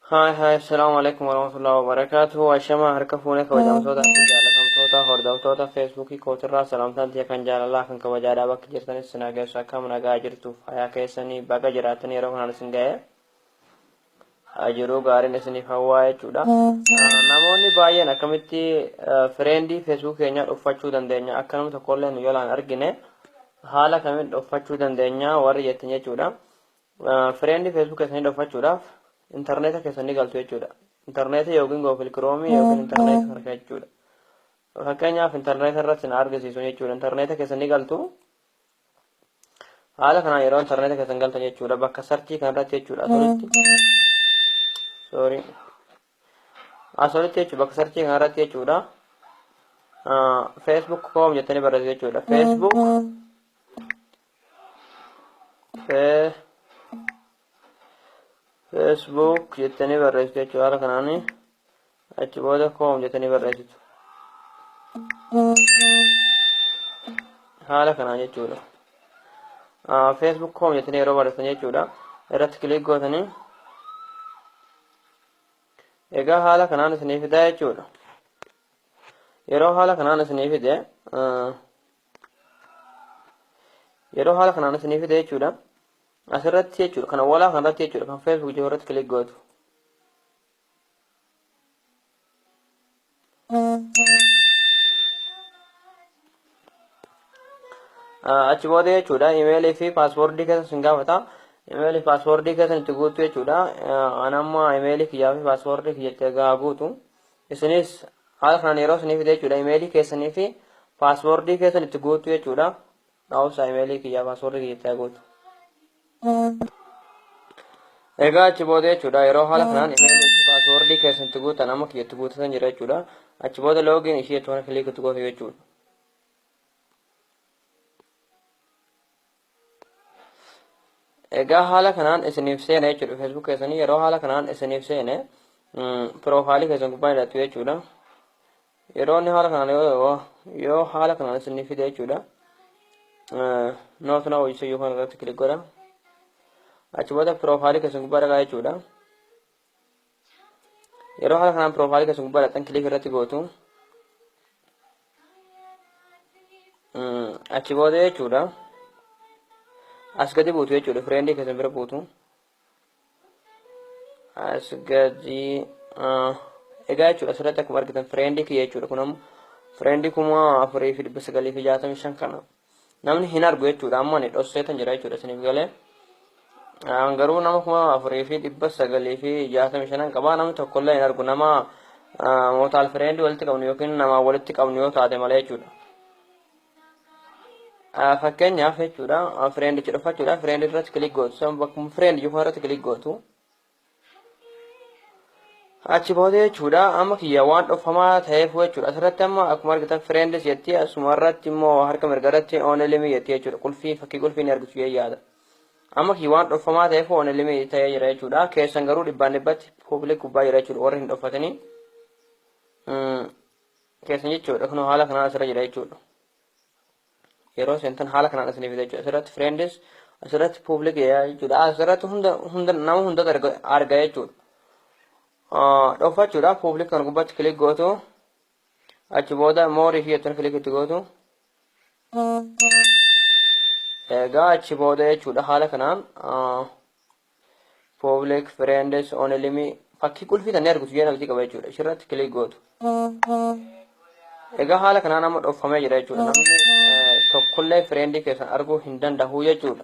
Haay haay, assalaamu alaikum warahmatullahi wabarakatuh. Ashama harka fuune, kabajamtoota fi jaalatamtoota hordoftoota Feesbuukii kootirraa, salamtaan tiyya kan jaalalaa kan kabajaadhaa bakka jirtanis sin hageessu. Akkam nagaa jirtuuf hayaa keessanii? Baga jiraatanii yeroo kanaan isin ga'e jiruu gaariin isiniif hawwaa jechuudha. Namoonni baay'een akkamitti friendii Feesbuuk keenyaa dhuffachuu dandeenya, akka namni tokkollee nu jalaan argine haala kamiin dhuffachuu dandeenya warri jettan jechuudha. Friendii Facebook keessanii dhokfachuudhaaf intarneeta keessanii galtu jechuudha. Intarneeta yookiin Google Chrome yookiin intarneeta harka jechuudha. Fakkeenyaaf, intarneeta irratti na argisiisu jechuudha. Intarneeta keessanii galtu. Haala kanaan yeroo intarneeta keessan galtan jechuudha. Bakka searchii kanarratti jechuudha. Asolitti. Sorry. Asolitti jechuudha. Bakka searchii kanarratti jechuudha. Facebook com jettanii barreessu jechuudha. Facebook Facebook jettanii barreessitu jechuudha. Haala kanaan achi booda com jettanii barreessitu. Haala kanaan jechuudha. Facebook com jettanii yeroo barreessitan jechuudha. Irratti click gootanii, egaa haala kanaan isinii fidaa jechuudha. Yeroo haala kanaan isinii fide, yeroo haala kanaan isinii fide jechuudha. Asirratti jechuudha, kana walaa kanarratti jechuudha, kan Facebook jiru irratti click gootu. Achi booda jechuudha, imeelii fi passwordii keessa isin gaafata. Imeelii fi passwordii keessan itti guutu jechuudha. An amma imeelii kiyyaa fi passwordii kiyya itti gaa guutu. Isinis haala kanaan yeroo isinii fide jechuudha, imeelii keessanii fi passwordii keessan itti guutu jechuudha. Dhaa'usaa imeelii kiyyaa passwordii kiyya itti haa guutu. Egaa achi booda jechuudha, yeroo haala kanaan imeelii fi passwordii keessan itti guutan, amma kiyya itti guutatan jira jechuudha. Achi booda login ishee jettu kana click itti gootu jechuudha. Egaa haala kanaan isiniif seena jechuudha. Facebook keessanii yeroo haala kanaan isiniif seene, profileii keessan gubbaa hidhattu jechuudha. Yeroo inni haala kanaan yoo haala kanaan isiniif fide jechuudha. Not now hojii kana irratti click godha. Achi booda profileii keessan gubbaa dhaqaa jechuudha. Yeroo haala kanaan profileii keessan gubbaa dhaqxan, click irratti gootu. Achi booda jechuudha, as gadi buutu jechuudha. Friendii keessan bira buutu. As gadi, egaa jechuudha, asirratti akkuma argitan friendii kiyya jechuudha. Kun ammoo friendii 4965 kana namni hin argu jechuudha. Amma ani dhosseetan jira jechuudha, isiniif galee. Garuu nama 4965 qabaa, namni tokkollee hin argu, nama mutual friendii walitti qabnu yookiin nama walitti qabnu yoo taate malee jechuudha. Fakkeenyaaf jechuudha, friendicha dhufachuudha, friendii irratti click gootu. San bakkuma friend jiru irratti click gootu. Achi booda jechuudha, amma kiyya waan dhokfamaa ta'eef jechuudha. Asirratti amma akkuma argitan friends jetti, asuma irratti immoo harka mirga irratti only me jetti jechuudha. Qulfii, fakkii qulfii ni argitu jee yaada. Amma kiyya waan dhokfamaa ta'eef only me ta'ee jira jechuudha. Keessan garuu dhibbaan dhibbatti public gubbaa jira jechuudha, warri hin dhokfatanii. Keessan jechuudha, kun haala kanaan asirra jira jechuudha. Yeroo seentan haala kanaan isinii fida jechuudha. Asirratti friends, asirratti public jechuudha. Asirratti hunda hunda nama hundatu arga jechuudha. Dhokfachuudhaaf public kan gubbaatti click gootu. Achi booda more ishee jettan click itti gootu. Egaa achi booda jechuudha, haala kanaan public, friends, only me, fakkii qulfii tanii argitu jee namti qaba jechuudha. Ishirratti click gootu. Egaa haala kanaan amma dhokfamee jira jechuudha. Namni tokkollee friendii keessan arguu hin danda'u jechuudha.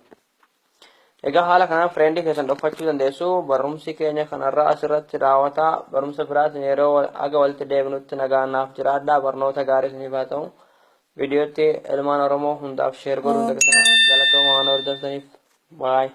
Egaa haala kanaan friendii keessan dhokfachuu dandeessu. Barumsi keenya kanarraa asirratti raawwataa. Barumsa biraatiin yeroo aga walitti deebinutti nagaan naaf jiraadhaa. Barnoota gaarii isiniif haa ta'u. Viidiyootti ilmaan Oromoo hundaaf share godhuun dagatinaa. Galatooma waan hordoftaniif. Bye.